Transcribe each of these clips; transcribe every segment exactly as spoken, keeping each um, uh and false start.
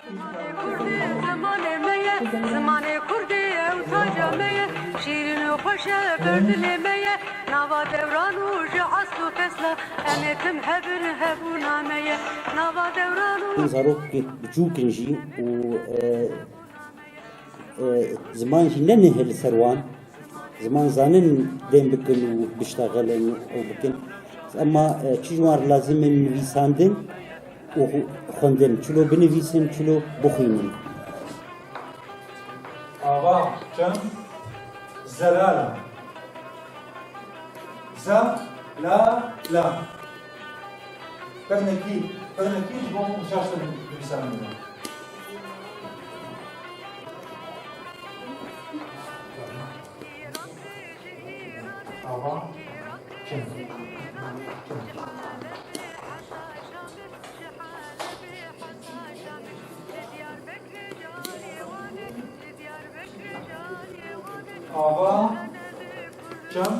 Kurdî zimanê me ye, zimanê kurdî ew taca me ye, şîrîn û xweş e ber dilê me ye, nava dewran û ji esl û tesla, em ê tim hebin hebûna me ye, nava dewran û Zarok biçûk in jî û, e, e, ziman jî ne nihê li ser wan. Ziman zanin dêm bikin û biştexilin û bikin. Ema, e, çi ji wan re lazim in nivîsandin û xwendin. Çilo binivîsin, çilo bixwînin. Ava, çem, zelala. Ze, la, la. Pernekî, pernekî ji bo şaş nivîsandin. Ava, çem. Ava, çem.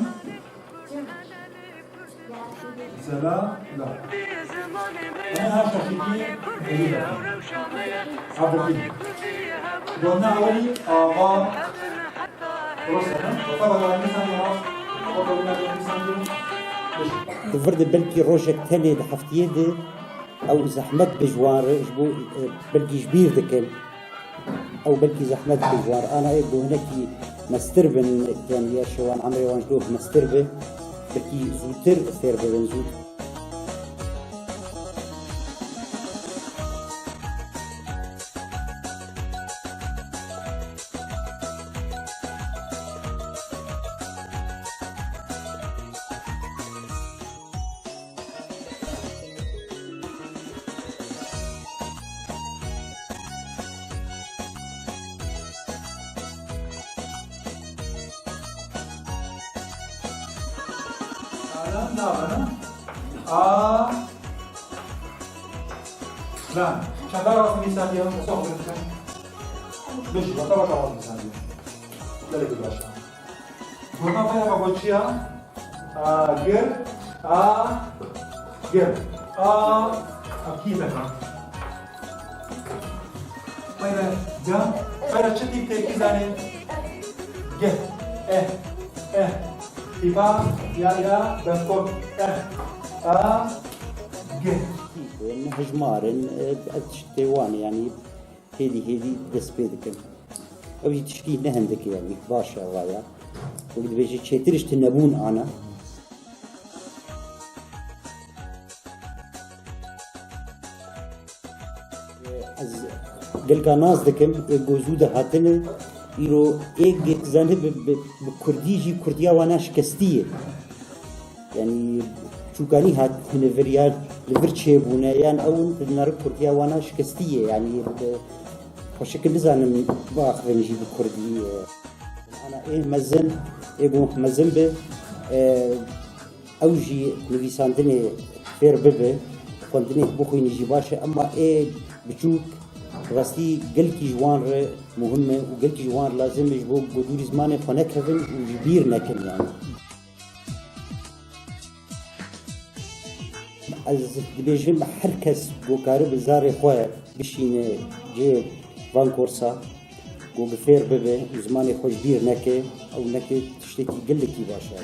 Zelala. Ana şaşîkî delîl e. Abokî. Dona ewelî ava. Rose ne? Tabaka nîsan ya. Tabaka nîsan ya. Di vir de belkî rojek tenê di heftiyê de ew zehmet bi ji wan re ji bo, e, belkî ji bîr dikin. Ew belkî zehmet bi ji wan re. Ana ê ku hinekî mestir bin, yanî yaşê wan, emrê wan ji doh mestir be, belkî zûtir fêr bibin, zût. Alan nabana. A. Lan. Çanda rast nîsaniye, sohbet kan. Beş, baka baka rast nîsaniye. Gelek baş. Gurna paya baba çiya? A, gir. A, gir. A, a, kî beka. Payra, can. Payra çi tîp têkî zanê? Gir. Eh, eh. Tîpa, ya, ya, beko. Eh. A, gir. Hijmarin, e, tiştê wan, yanî, hêdî hêdî dest pê dikin. Ew jî tiştî ne hindik e, yanî baş e vaya. Wek dibêje çêtir ji tinebûn ana. Ez gelka nas dikim, ê ku zû de hatine, îro ê ku zanî bi, bi, bi kurdî jî kurdiya wana şikestî ye. Yanî çûkanî hatine vir ya li vir çêbûne, yan ew di nara kurdiya wana şikestî ye. Yanî, e, xweşik nizanin biaxivin jî bi kurdî, e. Ana ê mezin, ê ku mezin be, e, ew jî nivîsandinê fêr bibe, xwendinê bixwînî jî baş e, ema ê biçûk rastî gelkî ji wan re muhim e û gelkî ji wan re lazim e ji bo ku dûrî zimanê xwe nekevin û ji bîr nekin yanî. Ez dibêjim, her kes ku karibe zarê xwe bişîne cihê van korsa, ku bi fêr bibe û zimanê xwe ji bîr neke, ew neke tiştekî gelekî baş e.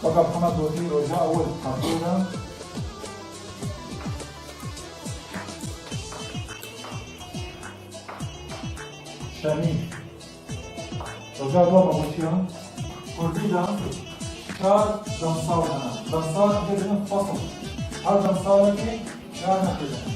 Fakat buna dotî roja ewil hafte de Şemî. Roja dua me gotiya. Kurdî de çar demsal hene. Demsal dibêjin fasl. Her demsalekê çar nefir hene.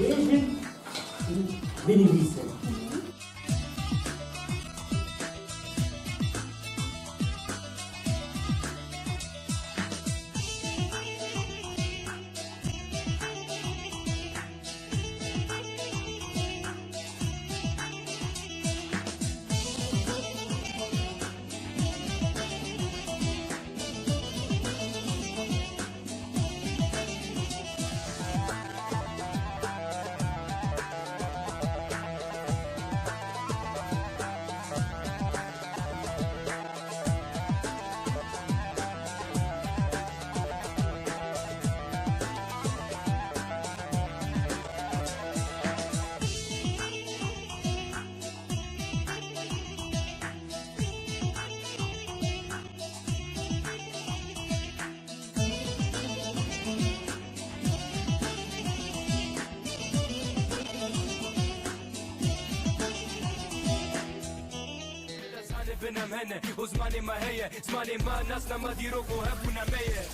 Bêjin, binivîsin. em hene û zimanê me heye. Zimanê me nasnama dîrok û hebûna me ye.